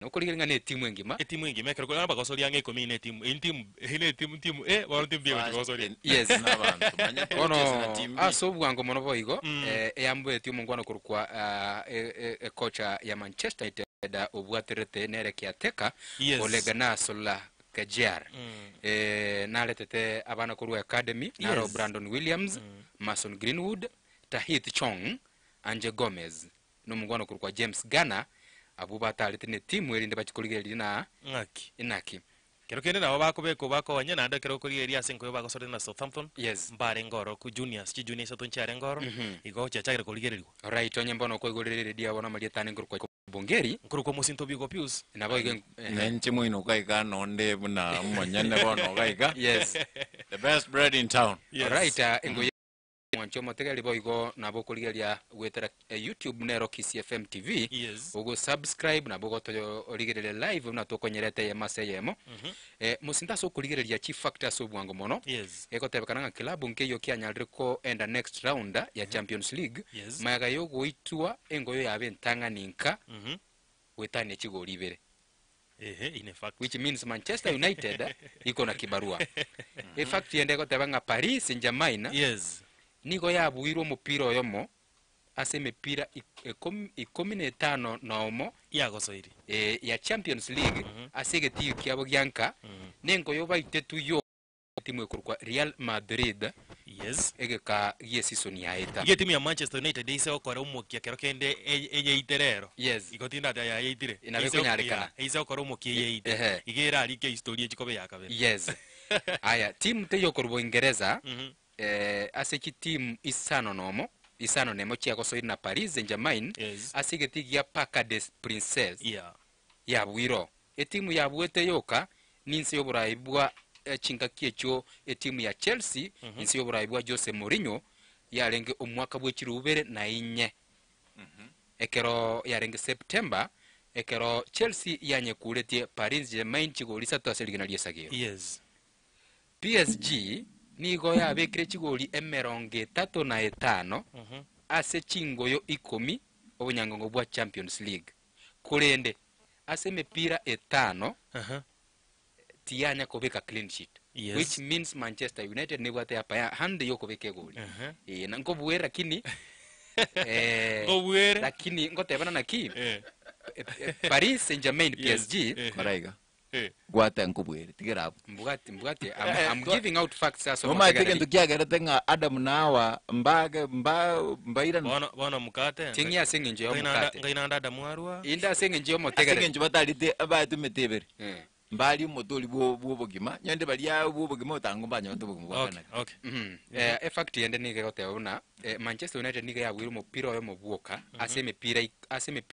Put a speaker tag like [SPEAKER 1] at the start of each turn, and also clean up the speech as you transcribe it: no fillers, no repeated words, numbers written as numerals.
[SPEAKER 1] Nokorigereria ng'a netimu engima.
[SPEAKER 2] Etimu engima ekero kore abagosoria ang'e ikomi na etimu eyio ntimu eyio ne etimu timu A bono timu B egochi gosoria.
[SPEAKER 1] Yes.
[SPEAKER 3] Nabanto manya
[SPEAKER 1] Bono
[SPEAKER 3] togochesa na team B.
[SPEAKER 1] ase obwango mono boigo eyamboetie omongwana okorokwa ekocha ya Manchester United obwaterete nere caretaker
[SPEAKER 2] Yes.
[SPEAKER 1] Ole Gunnar Solskjaer naretete abana korwa academy naro
[SPEAKER 2] Yes.
[SPEAKER 1] Brandon Williams, Mason Greenwood, Tahith Chong, Ange Gomez nomongwana okorokwa James Garner, abwo batarete netimu erinde bachie korigereria na
[SPEAKER 2] Ng'aki.
[SPEAKER 1] inaki.
[SPEAKER 2] Kero kende nabo bakobekwa bakonye, naende ekero okorigereria ase enkoyo bagosorire na Southampton,
[SPEAKER 1] Yes.
[SPEAKER 2] mbarenge ororo ku juniors, chijunior isato nchiarenge ororo, igo chiachakire korigererigwa.
[SPEAKER 1] Alright, onye mbono kwaigorire eredio yabo namarieta ane nkorokwa Jacob Bongeri,
[SPEAKER 2] Nkorokwa mosinto Obigo Pius.
[SPEAKER 1] nabo igo ehe.
[SPEAKER 3] Nenche moino iga nonde buna omonyene bono iga iga.
[SPEAKER 1] Yes.
[SPEAKER 3] The best bread in town.
[SPEAKER 2] Yes.
[SPEAKER 1] Alright, engoyo Mwanche omotegereri boigo nabo okorigereria goetera YouTube nero Kisii FM TV.
[SPEAKER 2] Yes.
[SPEAKER 1] Ogo subscribe nabo ogotorigereria live buna tokonyerete eyemo ase eyemo. Mosinto ase okorigereria chi fact ase obwango mono.
[SPEAKER 2] Yes.
[SPEAKER 1] Egotebekana ng'a club nkeiyo kianyarire koenda next round ya Champions League
[SPEAKER 2] Yes.
[SPEAKER 1] magega yogoitwa engoyo yabo entang'ani nka goetania chigori ibere.
[SPEAKER 2] Ehe, in fact.
[SPEAKER 1] Which means Manchester United iko na kibarua. Efact ende egoteba ng'a Paris Saint-Germain
[SPEAKER 2] Yes.
[SPEAKER 1] nigo yabuirwe omopira oyomo ase emepira ik- ekomi ikomi na etano na omo
[SPEAKER 2] Yagosoirie.
[SPEAKER 1] eh, ya Champions League ase egetio kiabo gia nka, nengoyo baitetwe yo Etimu ekorokwa Real Madrid
[SPEAKER 2] Yes.
[SPEAKER 1] egeka gi'esisoni yaeta.
[SPEAKER 2] Iga etimu ya Manchester United eise gokora omokia kero kende eye- eyeite rero.
[SPEAKER 1] Yes.
[SPEAKER 2] Igo tindati aye ayeitire.
[SPEAKER 1] Nabo
[SPEAKER 2] Eise-
[SPEAKER 1] ekonyarekana.
[SPEAKER 2] yeah, eise gokora omokia eyeite.
[SPEAKER 1] Ehe.
[SPEAKER 2] Iga erarike history echi koba eya kabere.
[SPEAKER 1] Yes. Aya, timu teiyo korwa Boingereza,
[SPEAKER 2] Mhm.
[SPEAKER 1] ase chitimu isano nomo, isano nemo chiagosoire na Paris Saint-Germain
[SPEAKER 2] Yes.
[SPEAKER 1] ase egetii gia Parc des Princes
[SPEAKER 2] Yeah.
[SPEAKER 1] yabuire. Etimu yabuete yoka ninse y'oboraai bwa chingaki echio etimu ya Chelsea inse y'oboraai bwa Jose Mourinho yarenge omwaka bwe chirubu ibere na inye ekero yarenge September ekero Chelsea yanyekuretie Paris Germain chigori isato ase rigena ri'esagero.
[SPEAKER 2] Yes.
[SPEAKER 1] PSG nigo yabekire chigori emerongo etato na etano ase chingoyo ikomi obonyangongo bwa Champions League. Korende ase emepira etano tiyanya kobeka clean sheet
[SPEAKER 2] Yes.
[SPEAKER 1] which means Manchester United nebwate upper hand yokobeka egori. Eh, na nkobuere lakini eh,
[SPEAKER 2] Nkobuere.
[SPEAKER 1] lakini ngotebana naki
[SPEAKER 2] Eh.
[SPEAKER 1] Paris Saint-Germain
[SPEAKER 2] Yes.
[SPEAKER 1] PSG
[SPEAKER 2] Eh.
[SPEAKER 4] Kora iga.
[SPEAKER 2] Eh.
[SPEAKER 4] Gwate nkobuere, tigera abwo.
[SPEAKER 1] Mbwati, mbwati, I'm, I'm giving out facts ase
[SPEAKER 4] Nomanyete
[SPEAKER 1] omotegereri.
[SPEAKER 4] egento kiagerete ng'a Adamu na Hawa mbage mba mbairane?
[SPEAKER 2] Bono bono mukate.
[SPEAKER 1] Ting'i ase eng'encho ya
[SPEAKER 2] Ngai nanda-
[SPEAKER 1] omokate.
[SPEAKER 2] Ngai nanda Adamu arwa.
[SPEAKER 1] Inde ase eng'encho ya
[SPEAKER 4] Ase
[SPEAKER 1] omotegereri.
[SPEAKER 4] eng'encho batarete abaetwe emete ebere.
[SPEAKER 1] Eh.
[SPEAKER 4] Mbaria omote oria bwo bw'obogima, nyende baria bw'obogima otango mbanyorete obogima bwa
[SPEAKER 2] Okay,
[SPEAKER 4] kare na kare.
[SPEAKER 2] okay.
[SPEAKER 1] Mhm. Eh, efact ende nigo egoteba buna eh, Manchester United nigo yabuire omopira oyomo bwoka ase emepira ik- ase emepira.